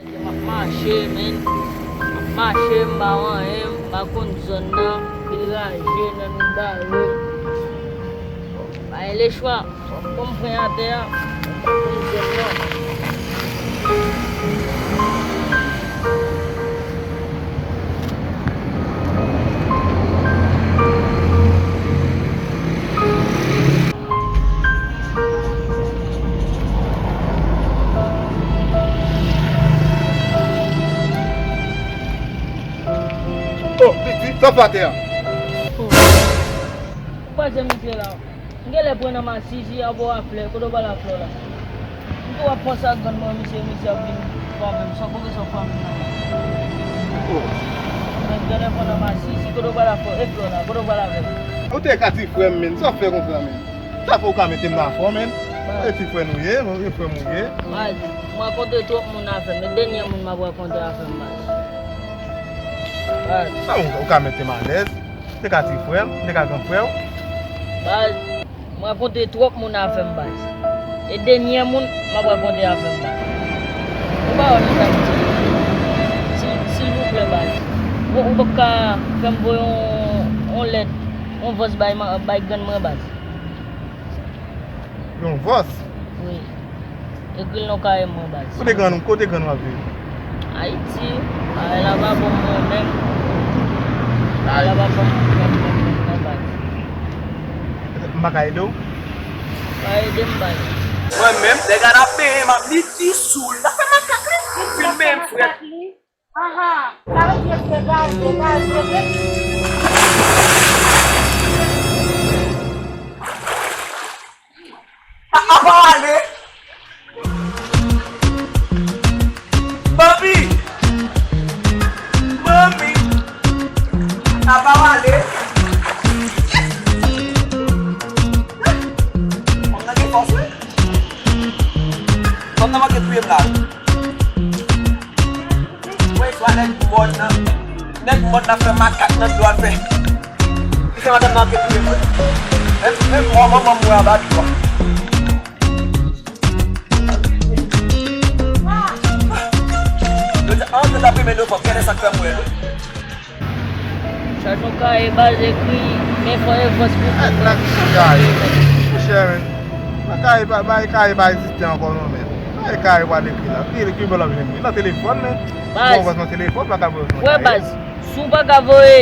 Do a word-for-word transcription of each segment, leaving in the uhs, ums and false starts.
M ap mache, men. M ap mache, m pa wè anyen, m pa konn zòn nan, pil raje nan mitan yo. Pa gen lechwa, fòk m pran atè a, m pa konn zòn nan. Oh, pitit, sa fè atè a. Ou pa janm misye la. M genlè pran nan masisi a bò a flè, kote w pral a flè w la? M tou ap panse ak grann mwen, misye, misye ap vin frape m, san kote sa w frape m nan. Oh. Men m genlè pran nan masisi, kote w pral a flè, e flè w la, kote w pral avè l? Ou te ka ti frè m, men, sa w fè konsa, men? Sa fè w ka mete m nan afè w, men? E ti frè nou ye, e frè m ou ye. Baz, m rakonte twòp moun afè m, e dènye moun m ap rakonte afè m, baz. Baz. Sa ou, ou ka mete m alèz? M te ka ti frè m, m te ka gran frè w. Baz, m rakonte twòp moun afè m, baz. E dènye moun m ap rakonte afè m, baz. Ou pa wè mesaj m di? Sil, silvouplè, baz. Ou, ou p ap ka fè m voye yon, yon lèt, yon vòs bay, bay grann mwen, baz? Yon vòs? Wi. Ekri l nan kayè mwen, baz. Kote grann ou, kote grann ou ap viv? Ayiti. Bagay la pa bon pou mwen menm. Bagay la pa bon pou mwen menm, menm, menm, baz. M pa ka ede w? Pa ede m, baz. Mwen menm, nèg la ap benyen m ap li di sou l. L ap fè makak li. Filme m, frè. Aha, sa vle di yo se gaye, gaye, gaye. A, apa w ale? Manmi! Manmi! Apa w ale? Fanm nan gen fòs, wi. Fanm nan manke touye m la, wi. Mwen swa nèg mòn nan. Nèg mòn nan fè makak nan dlo a fè. Li fè madanm nan antre touye mwen. Menm, menm mò manman m wè anba dlo a. Yo di, an, yo t ap renmen nou fò, gade sa k fè m wè nou. Chache yon kaye baz, ekri, men fò e vòs pou tout. Monchè, men. Nan kaye pa, bay kaye pa egziste ankò non, men. Bay kaye pa l ekri la. Ki, ki bò l ap jwenn li? Nan telefòn, men. Baz. Bon, vòs nan telefòn, pa ka voye nan kaye. Wè, baz. Si w pa ka voye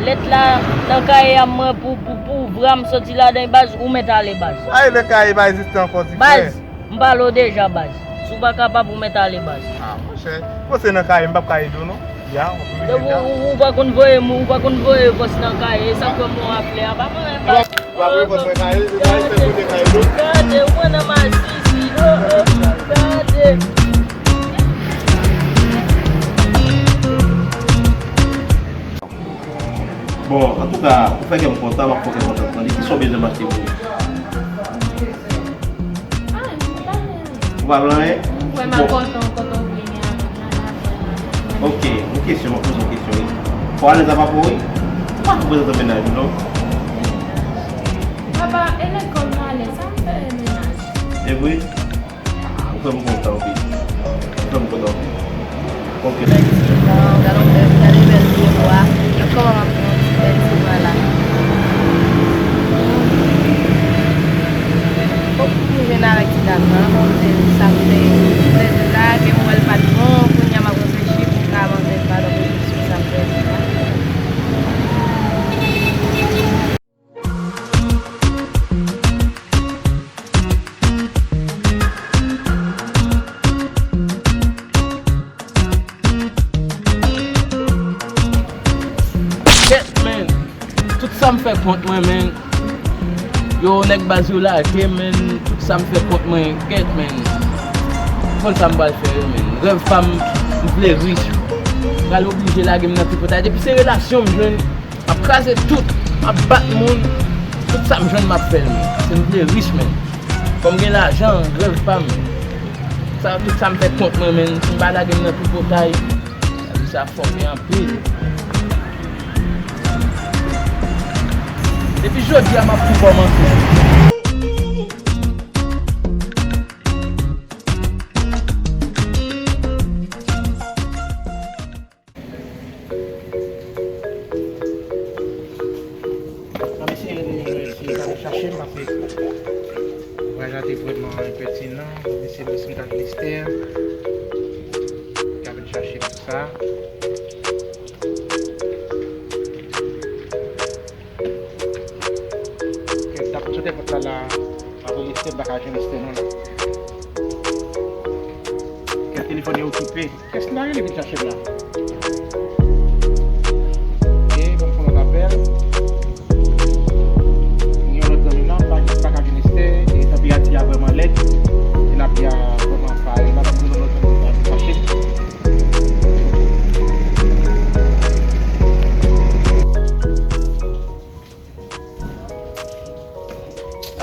lèt la nan kaye a mwen pou, pou, pou vra m soti ladan, baz, ou mèt ale, baz. Ay, lè kaye pa egziste ankò, ti frè. Baz. M pale w deja, baz. Si w pa kapab, ou mèt ale, baz. Ah, monchè. Bon, se nan kaye, m p ap ka ede w, non. Ya, w ap oblije. Depi w, ou, ou pa konn voye, ou pa konn voye vòs nan kaye, e sa k fè m wè w ap flè a, pa mwen menm, baz. W ap voye vòs nan kaye, se pa eksprè pou te kaye tou. Gade, ou pran nan masisi, oh, oh, gade. Bon, antouka, ou fè kè m kontan, m ap fè kè kontan. Tande, kisa w bezwen m achte pou ou? Ou pa vle anyen? Mwen pa kontan, kontan vini an. Ok, yon kesyon, mwen poze yon kesyon, wi. Fò alèz avè w, wi. Ou pa tou prezante mennaj ou, non? Papa, e lekòl m alèz, sa m fè mennaj? E vre? Ou fè m kontan anpil. Ou fè m kontan anpil. Ok. Bèl ti van, gade yon bèl, gade bèl ti bwa. Gade kòman m ap pran ti bèl ti van la. Fòk m jwenn avèk ti dam nan, pou m te di sa m te, m te di la, ke m wè l pa t bon, kounye a m ap reflechi pou m ka avanse, pa t reflechi sou sa m te di la. Shit, man. Tout sa m fè kont mwen, man. Yo, nèg baz yo lage, men, tout sa m fè kont mwen, gèt, men. M konn sa m pral fè, yo, men. Rèv pa m, m vle rich. Pral oblije lage m nan tripotay. Depi se relasyon m jwenn, m ap kraze tout, m ap bat moun. Tout sa m jwenn, m ap fè l, men. Paske m vle rich, men. Fò m gen lajan, rèv pa m. Sa, tout sa m fè kont mwen, men. Si m pa lage m nan tripotay, sa fòme anpil. Depi jodi a, m ap tou kòmanse. Nan mesye, mesye, sa vin chache m, paske vwayaj la te vrèman enpètinan. Mesye, mesye, m ta vin Esther. Ka vin chache m pou sa. Kèt, t ap sote pòt la la. M ap rele Esther, m pa ka jwenn Esther non la. Kèt, telefòn yo okipe. Kès ki ta rele vin chache m la? Ok, ban m fè yon lòt apèl. Gen yon lòt zanmi m la, m pa, m pa ka jwenn Esther, e tanperati a vrèman lèd. E lapli a vrèman fare la, ban m jwenn yon lòt zanmi m la vin chache m.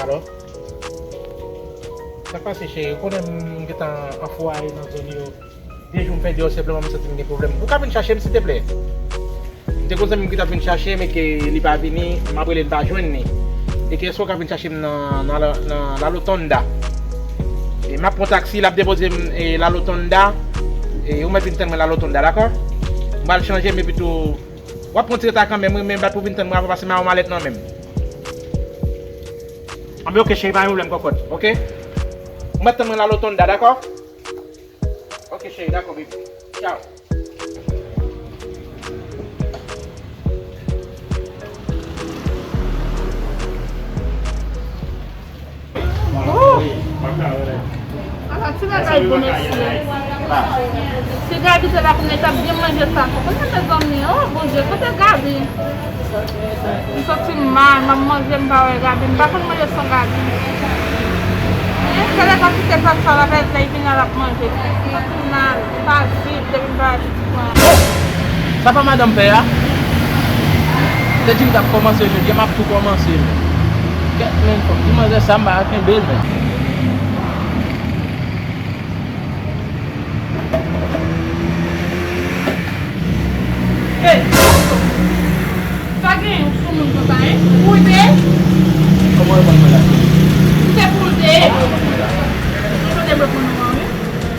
Alo? Sa k pase, cheri? Ou konnen m gentan anfwaye nan zòn yo. De jou m fè deyò, senpleman m santi m gen pwoblèm. Ou ka vin chache m, silteplè? M te gon zanmi m ki t ap vin chache m e ke li pa vini, m ap rele l, m pa jwenn li. E ke èske w ka vin chache m nan, nan, nan La Rotonda? E m ap pran taksi, l ap depoze m e La Rotonda. E ou mèt vin tann mwen La Rotonda, dakò? M pral chanje m epi tou. W ap pran ti reta kanmenm, wi, men bat pou vin tann mwen avan, paske m a yon malèt nan men m. Anben, oke, cheri, pa gen pwoblèm, kòkòt, oke? Ou mèt tann mwen La Rotonda, dakò? Oke, cheri, dakò, baby. Tchao. Oh! Ala ti bagay bon, mesye. Si Gaby te la kounye a, li t ap byen manje sa tou. Kounye a, mezanmi, oh, Bondye, kote Gaby? M santi m mal, m ap manje, m pa wè Gaby. M pa konn manje san Gaby. Men, se lè m ap kite plat sa la, lè li vini la, l ap manje. M santi m mal, m pa viv depi m pa wè pitit mwen. Sa pa madanm pè a? Te di m t ap kòmanse jodi a, m ap tou kòmanse, men. Kèt, men, fò m di manzè sa, m pa ka kenbe l, men. Hey, sa gen yon sou moun konsa, hein? Pou l te? Kòman yo konn mwen la? Ou te pou l te? Kòman yo konn mwen la? Ou te dwe konn nou an, wi.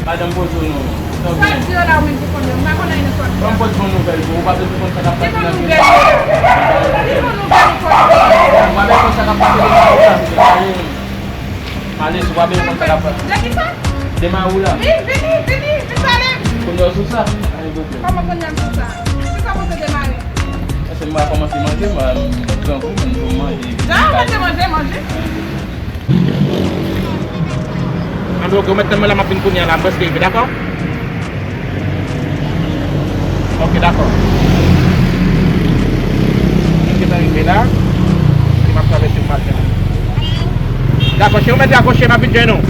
Madanm poze w non. Sa di yo la ou menm ki konn yo. M pa konn anyen nan sa w ap di a. Ban m poze yon nouvèl pou ou. Ou pa vle pou konn sa k ap pase nan vil la. Ki bon nouvèl? Ki bon nouvèl ou konn? Ou pa vle konn sa k ap pase nan vil la. Ale, si w pa vle konn sa k ap pase. De ki sa? De mari w la. Vini, vini, vini, vin pale m. Kounye a w sou sa? Pa gen pwoblèm. Kòman kounye a m sou sa? Kisa w panse de mari m? Paske m pa kòmanse manje, m grangou, men m manje. Jan w panse manje, manje. Anben, oke, ou mèt tann mwen la, m ap vin kounye a la, m prèske rive, dakò? Oke, dakò. M gentan rive la, e m ap travèse pou maten. Dakò, cheri, ou mèt rakwoche, m ap vin jwenn ou.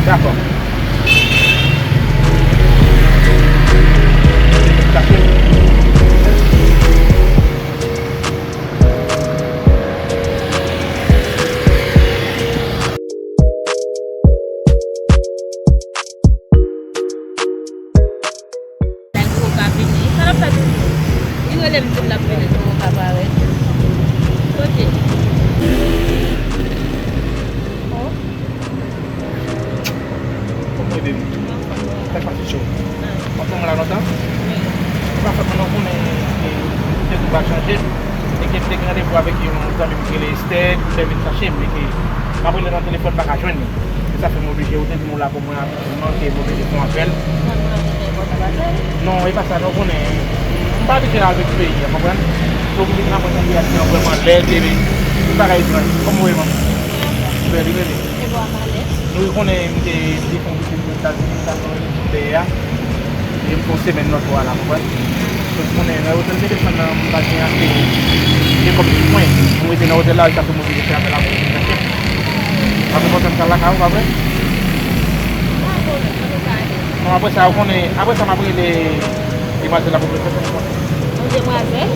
Dakò. Nèg Woka vini. Sa l ap fè toujou? Li rele m di m l ap vini, Nèg Woka parèt. Kote? Oh. Kòman w ye, baby? Sa k pase cho? W ap tann mwen la lontan? Ou pa fè mwen non, konnen, e, te tou pral chanje. E ke m te gen randevou avèk yon zanmi m ki rele Esther, ki te vin chache m, e ke m ap rele nan telefòn, m pa ka jwenn li. Se sa fè m oblije, ou te di m ou la pou mwen, m manke, m oblije fè yon apèl. Non, e pa sa, non, konnen, m pa abitye al vin peyi a, konprann? Donk, m vin nan mwen, peyi a vrèman lèd, e tout bagay etranj. Kòman w ye, manmi? Bèl, li rele. Nou konnen m te, m te fè yon pitit Etazini, sa fè yon pitit dèyè a. E m fè yon semèn lòt bò a la, konprann? Konnen, nan otèl te desann nan, m pa t gen ase de kòb sou mwen. M rete nan otèl la, jiskaske m oblije fè apèl a moun pou m fè chèk. Apre m antre m pral lakay ou, pa vre? Bon, apre sa, ou konnen, apre sa, m ap rele demwazèl la pou m fè chèk. Yon demwazèl?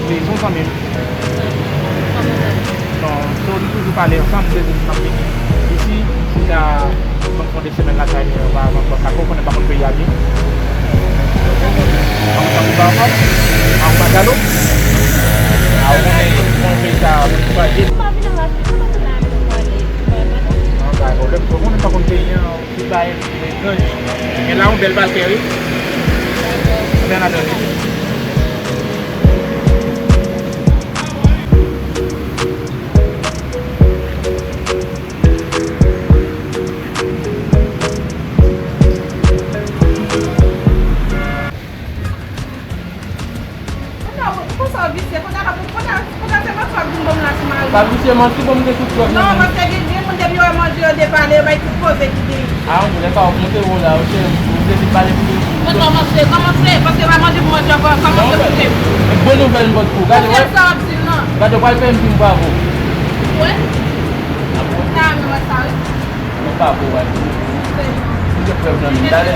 Wi, se yon zanmi m. Non, so, nou toujou pale ansanm, m te di l m ap vini isi, si ta, bank fè de semèn lakay li anba avan bank la, ou konnen m pa konn peyi a byen. Ou konn peyi a ansanm? A, ou pa t ale? A, ou konnen, ou konnen peyi sa, moun tou pa byen. Ou pa vin anba, ou pa tounen avè nou pale. Non, pa gen pwoblèm, ou konnen m pa konn peyi an, tout bagay etranj. Men la, yon bèl pakè, wi. Bèl adrès. Konsa w visye, konsa, konsa, konsa se manti w ap vin ban m la sou mari m. Pa visye manti, bon, m gen tout prèv nan men m. Non, paske gen, gen moun depi yo wè manje yo depale, yo bay tout koze ki genyen. A, ann, lè sa w monte wo la, ou se, ou se vin pale pou yo. Mwen kòmanse, kòmanse, paske pa manje pou manje ankò, kòmanse koute m. Bon nouvèl m pot pou ou, gade, wè. Konfyans sa w ap di m nan. Gade, w pral fè m di m bravo. Wè. Sa, mwen wè sa, wi. Mwen pa pou wè. Mwen gen prèv nan men m, talè.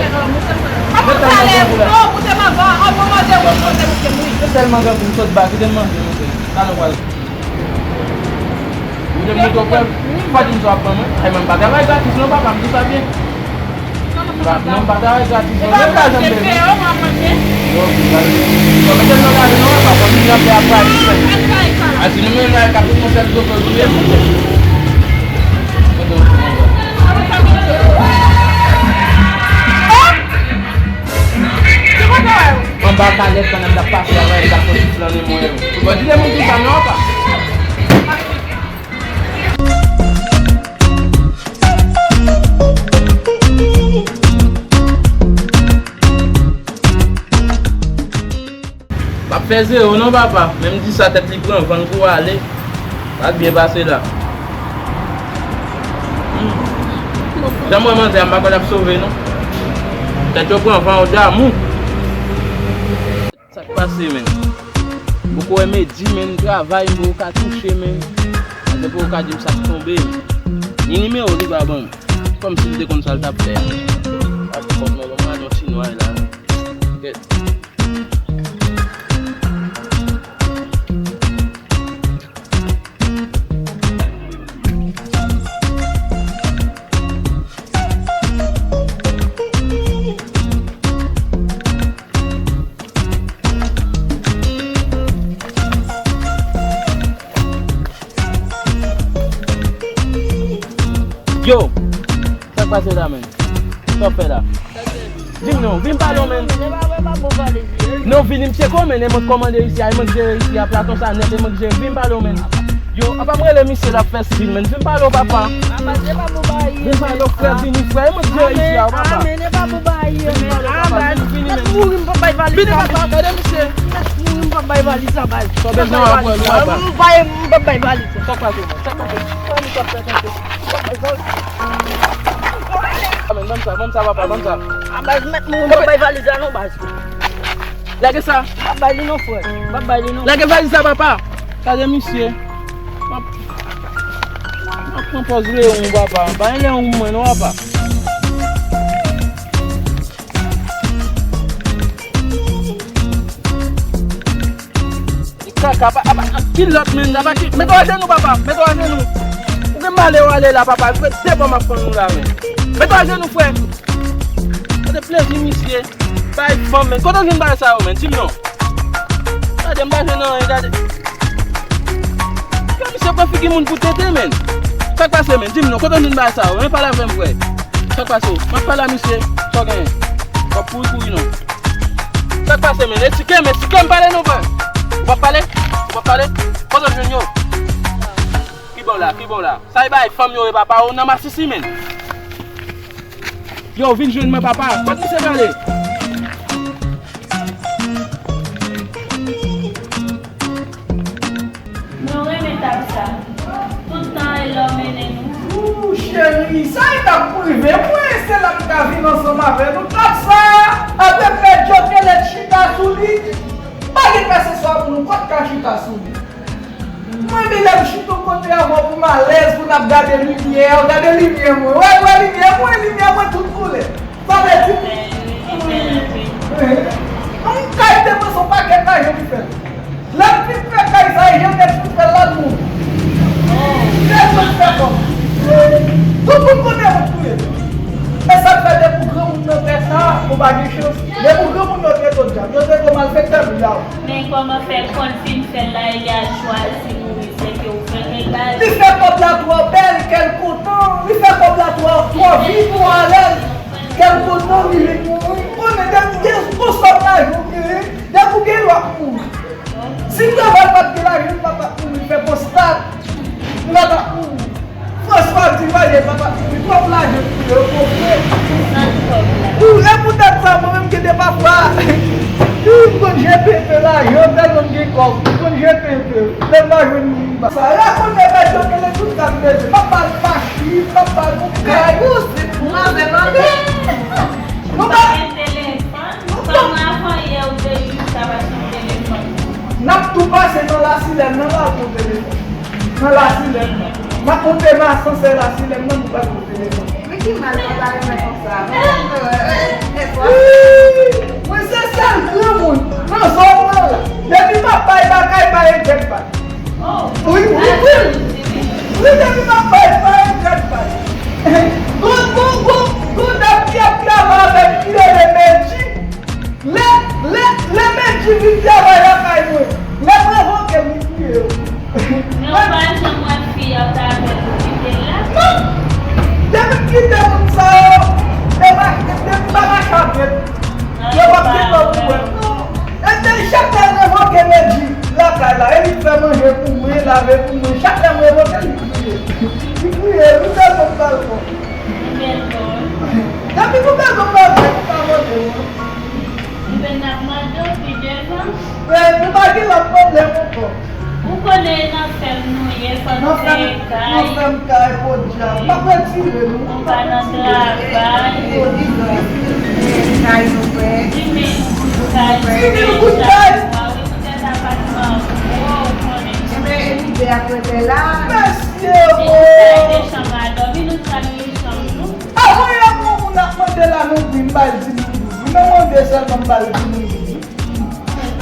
Mwen talè, non, koute m anvan, an bon manje, ou kote koute m, wi. Se sèlman gen pou m sot ba, kite m manje, monchè. Talè w pral. Ou te montre w prèv? Fò di m sa w ap ban mwen. Ay, mwen m pa travay gratis non, papa, m di sa byen. M pa, non, m pa travay gratis non. Menm lajan m bezwen. Yo, m pa manje. Yo, mete m nan lajan non, papa, fò m vin antre ap pale. Al di nou menm la, e ka tout yon sèl zo fè w touye m. Anba kalèt pandan m t ap pase avè l, l t ap fè ti flannen mwen yo. Ou pa di de moun konsa non, apa. M ap fè zewo non, papa. Men m di sa, tèt li pran van, l kou ale. Pa t byen pase la. Hmm. Jan m wè manzè a, m pa kwè l ap sove non. Tèt yo pran van, yo damou. Sa k pase, menn? Poko wè Medi, menn, travay, m poko ka touche, menn. Sa te poko ka di m sa k tonbe, menn. Ni nimewo li pa ban m. Kòmsi l te konn sa l t ap fè a. Ap fòk mwen ban m yon ti nway la. Kèt. Yo! Sa k pase la, menn? Sa w ap fè la? Di m non, vin pale w, menn. Non, vini m tcheke w, menn, e mwen k kòmande isi a, e mwen k jere isi a, plato sa nèt, e mwen k jere, vin pale w, menn. Yo, apa m rele misye l ap fè siy, menn, vin pale w, papa. Vin pale w, frè, vini, frè, e mwen k jere isi a, papa. Vin pale w, papa, vini, vini, menn. Mèt mouri, m p ap bay valiz sa. Vini, papa, gade misye. Mèt mouri, m p ap bay valiz sa, baz. Sa w bezwen, w ap pran l, papa. M p ap bay valiz sa. Sa k pase, menn? Sa k pase? Sa nou t ap fè tante? Ban m sa, ban m sa, papa, ban m sa. A baz, mèt mouri, m p ap bay valiz la non, baz. Lage sa. M p ap bay li non, frè. M p ap bay li non. Lage valiz la, papa. Gade misye. M ap, m ap pran pòz leyon, papa. M pa gen leyon pou mwen non, papa. Kaka, apa, apa, kilòt, menn, apa, ki, mete w ajenou, papa, mete w ajenou. Ou gen malè w ale la, papa, frè, de bò m ap pran nou la, menn. Mete w ajenou, frè. Gade plezi misye bay fanm, menn. Kote w jwenn bagay sa yo, menn? Di m non. Gade, m pa jwenn anyen, gade. Yo, misye pran figi moun pou tenten, menn. Sa k pase, menn? Di m non, kote w jwenn bagay sa yo? Vin pale avè m, frè. Sa k pase? M ap pale a misye. Sa w genyen? W ap kouri, kouri, non. Sa k pase, menn? Etike m, etike m, pale non, frè. Ou p ap pale? Ou p ap pale? Kote w jwenn yo? Ki bò la? Ki bò la? Sa e bagay fanm yo ye, papa, ou nan masisi, menn. Yo, vin jwenn mwen, papa. Kot misye prale? Mwen renmen tab sa. Tout tan e lè w mennen nou. Ooh, cheri, sa e t ap prive mwen, se la m ka viv ansanm avè nou. Tab sa, apeprè djòkèlèt chita sou li. Gade pèseswa pou nou, kot ka chita sou li. Mwen, men lè m chita yon kote avè w pou m alèz, pou n ap gade limyè, gade limyè mwen. Wè, wè limyè mwen, limyè mwen tout koulè. Sa vle di, wi. Yon kay te panse yon pakèt lajan li fè. Lè m fin fè kay sa, e Jeannette fin fè l la moun. Jeannette fè kòb. Tout moun konnen mwen touye. E sa k fè depi w granmoun nan tè sa, ou pa gen chans. Depi w granmoun nan te to dyab, yo te to malfektè tou la. Men kòman fè l konn fin fè l la, e li al chwazi mouri, se ke ou fè l bal. Li fè kòb la twò bèl, kè l kontan. Li fè kòb la twò, twò vit, twò alèz, kè l kontan, li vin mouri. Konnen depi gen gwo sòm lajan ou genyen, depi w gen lwa pou mouri. Si travay pa t gen lajan, m pa t ap mouri, fè konstat. M pa t ap mouri. François Duvalier pa t ap mouri, twòp lajan pou yo, konprann. Pou, e poutèt sa, mwen menm gen de pafwa, wi, m konn jete enpe lajan, tèlman m gen kòb, m konn jete enpe, lè m pa jwenn moun, m ba. Sa, rakonte bèt yo kele tout sa m bezwen, m ap ba l machin, m ap ba l yon kay. Ou se pou manzè mande. Nou pa gen telefòn. Kòm avan yè ou te jis ka pase yon telefòn. N ap tou pase nan Lasilèn nan, n al pran telefòn. Nan Lasilèn nan. N ap monte nan asansè Lasilèn nan, nou pral pran telefòn. Men ki mal papa renmen konsa. Mwen se sèl granmoun nan zòn nan la. Depi m ap bay bagay, bay enkyèt bay. Wi, wi, wi. Wi, depi m ap bay, bay enkyèt bay. Gon, gon, gon, gon dam ki ap travay avè m ki rele Medji. Lè, lè, lè Medji vin travay lakay mwen, lè m revoke m, li touye yo. Men w pa janm wè fi ap avè l pou kite l la? Non! Depi m kite moun sa yo, e pa, depi m pa mache avè l, yo p ap gentan pou wè m. Non! Ebyen, chak lè m revoke Medji lakay la, e li k fè manje pou mwen, lave pou mwen, chak lè m revoke l, li kriye. Li kriye, nou tèlman m pral fò. Depi nou bezwen manje, nou pa mande non. Ebyen, n ap mande w pi devan. Men, nou pa gen lòt pwoblèm ankò. Ou konnen nan fèm nou ye, fò nou fè kay. Nan fèm kay, podyab. M ap retire nou. Nou pa nan travay. Di mil goud kay. Wi, poutèt apatman gwo, ou konnen. Ebyen, e nou de ap rete la. Mesye, o! Nou kay de chanm a dòmi, nou chak gen chanm nou. Avan yè, moun ap mande la nan pri, m ba l di mil goud. Mwen mande sèlman, m ba l di mil goud.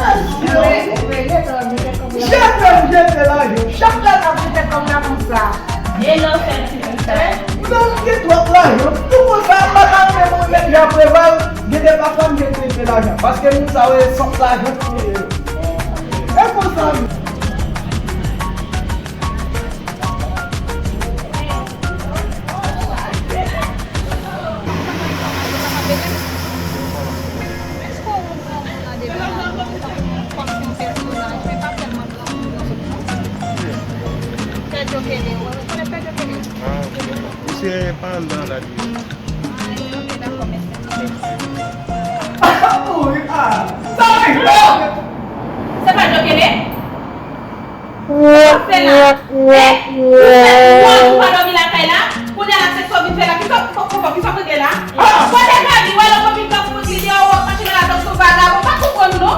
Mesye, o! Jete m jete lajan. Chak lè n ap jete kòb la konsa. E lè w fè ti moun sa yo? Non, m gen twòp lajan. Pou konsa, m pa ta renmen mwen met jan Preval, gen de pafwa m gen trete lajan. Paske moun sa yo, e sòt lajan pou yo. E konsa, m. Èske w wè moun nan devan la, kòm se yon pèsonaj, men pa sèlman granmoun nan sot non. Pè Djokele, ou konnen Pè Djokele? Ah, misye pa anndan la li ye. Ah, ok, dakò, mèsi. Wi, ah, sa rejte! Se pa Djokele? Sa w ap fè la? Hein? Ou fè twa jou pa dòmi lakay la? Kounye a la se sa w vin fè la? Kisa w, kisa w regle la? Kote Gaby? Wè lè w konn vin fè fout li deyò, w ap mache nan lajan sou vagabon, m pa konprann ou non.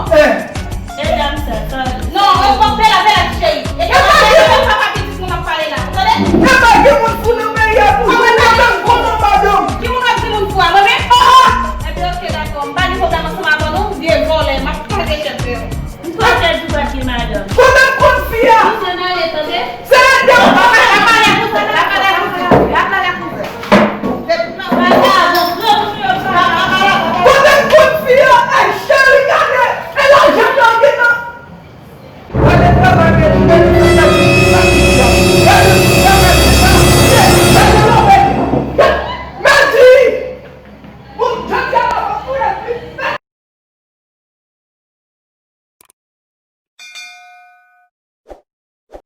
Medam sa, sa. Non, w ap fè la, fè la ti cheri. E pa gen papa pitit moun ap pale la. Ou tande? E pa gen moun fou nan